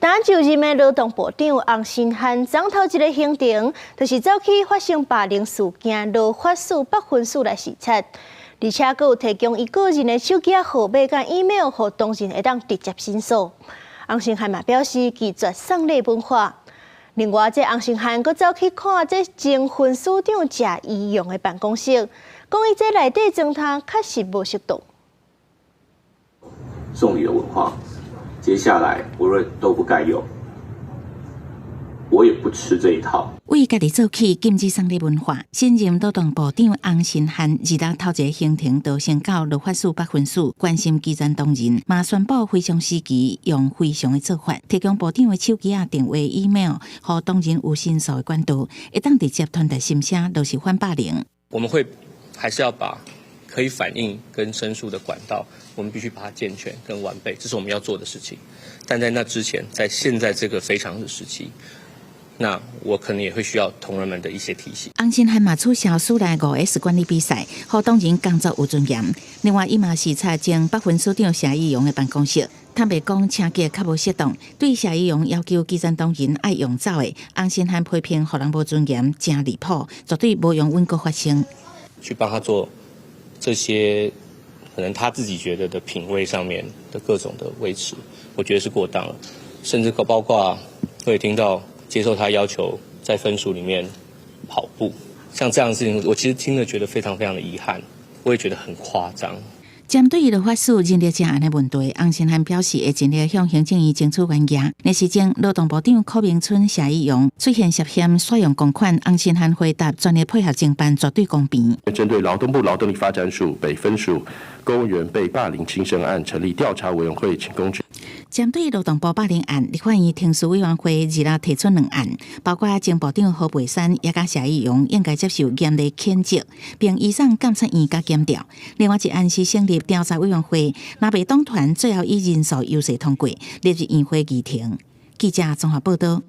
當就任的勞動部長洪申翰，昨頭一个行程，就是走去發生霸凌事件羅發樹北分署來視察，而且閣有提供伊個人的手機號碼佮 email，予同仁會當直接申訴。洪申翰嘛表示拒絕送禮文化。另外，這洪申翰閣走去看這前分署長謝宜容的辦公室，講伊這內底裝潢確實無適當。送禮的文化，接下來我認為都不該有，我也不吃這一套。為家己做起禁止送禮文化，新任勞動部長洪申翰二日頭一个行程就先到羅發樹北分署關心基層同仁，嘛宣布非常時期用非常的做法，提供部長的手機仔電話、email，予同仁有申訴的管道，會當直接傳達心聲，就是反霸凌。我們會還是要把可以反映跟申訴的管道，我們必須把它健全跟完備，這是我們要做的事情。但在那之前，在現在這個非常的時期，那我可能也會需要同仁們的一些提醒。洪申翰嘛取消署內5S 管理比賽，予同仁工作有尊嚴。另外，伊嘛視察前北分署長謝宜容的辦公室，坦白講，清潔較無適當。對謝宜容要求基層同仁愛用走的，洪申翰批評予人無尊嚴，誠離譜，絕對無容允閣發生。去幫他做這些可能他自己覺得的品味上面的各種的維持，我覺得是過當了，甚至包括會聽到接受他要求在分署裡面跑步，像這樣的事情，我其實聽了覺得非常非常的遺憾，我也覺得很誇張。針對羅發樹人力車案的問題，洪申翰表示會盡力向行政院爭取懸額。那時前勞動部長柯銘春、謝宜容出現涉嫌使用公款，洪申翰回答全力配合偵辦，絕對公平。針對勞動部勞動力發展署北分署公務員被霸凌輕生案成立調查委員會，請公針對勞動部霸凌案，立法院程序委員會二日提出兩案，包括前部長何培山也佮謝宜容應該接受嚴厲譴責，並移送監察院佮檢調。另外一案是成立調查委員會，若袂黨團最後以人數優勢通過，列入院會議程。記者綜合報道。